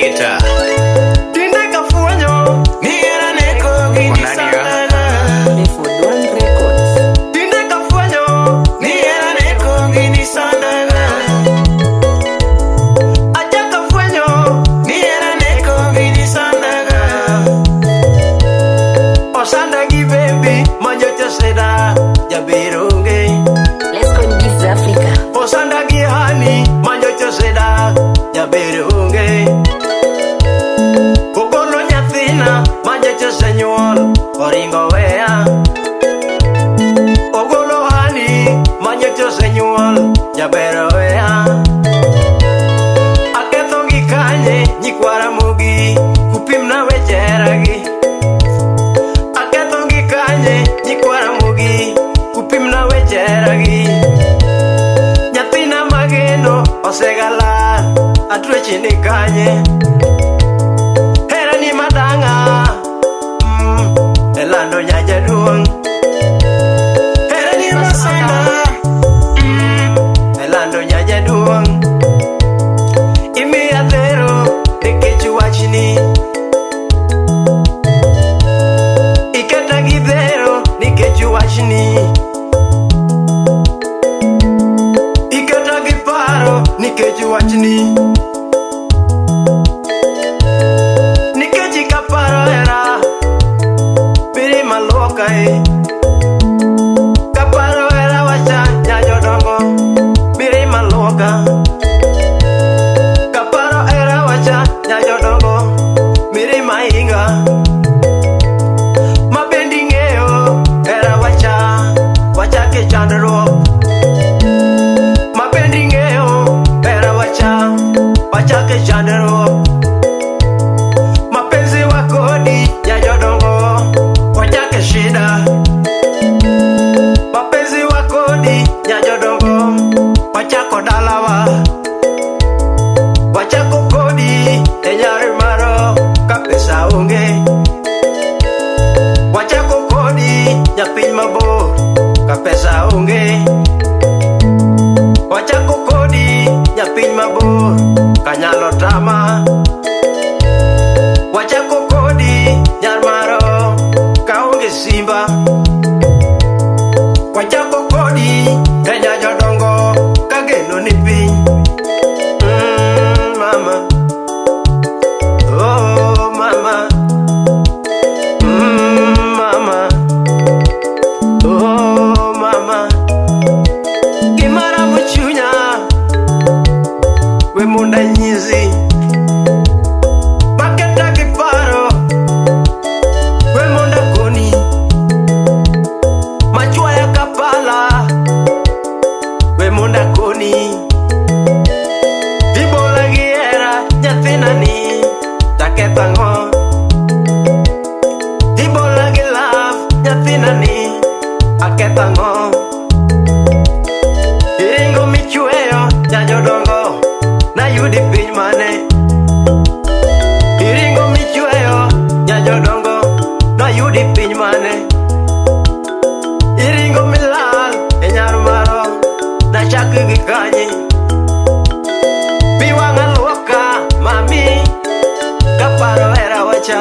Theater. Tinde kafuenyo Ni hera neko gini sandaga. Level 1 Records. Tinde kafuenyo Ni hera neko gini sandaga. Achaka fwenyo Ni hera neko gini sandaga. Osanda gi baby manyocha seda jaber onge. Let's go in this Africa. Osanda gi hani manyocha seda jaber onge. Ogolo nyathina manyocha osenyuol oringo weya. Ogolo hani manyocha osenyuol jaber oweya. Aketho gi kanye nyikwa Ramogi kupimna weche heragi. Aketho gi kanye nyikwa Ramogi kupimna weche heragi. Nyathina mageno osegalal atweche ni kanye. Herani madanga elando nyajaduong'. Herani masanda elando nyajaduong'. Imiya dhero nikech wachni. Iketa gi dhero nikech wachni. Iketa gi paro nikech wachni. Nikech kaparo hera, mirima luoka e. Kaparo hera wacha nyajodongo, mirima luoka. Kaparo hera wacha nyajodongo, mirima inga. Mabendi ng'eyo hera wacha, wachake chandruok. Mabendi ng'eyo hera wacha, wachake chandruok. Mapenzi wa kodi nyajodongo, wachake shida. Mapenzi wa kodi nyajodongo, wachako dalawa. Wachako kodi e nyar maro ka pesa onge. Wachako kodi nyapiny mabor ka pesa onge. Wachako kodi nyapiny mabor kanyalo tama. Wachako kodi nyar maro kaonge simba. Wachako kodi e nyajodongo kageno ni piny. Mama. Oh, mama. Mama. Oh, mama. Gimara chunya we mondo anyisi. Maketa gi paro we mondo akoni. Machwaya kapala we mondo akoni. Ibola gi hera nyathina ni taketho ang'o? Ibola gi love nyathina ni aketho ang'o? Iringo michweyo nyajodongo nayudi piny mane? Iringo michweyo nyajodongo nayudi piny mane? Iringo milal e nyar maro nachak gi kanye? Pi wang'a luoka mami kaparo hera wacha.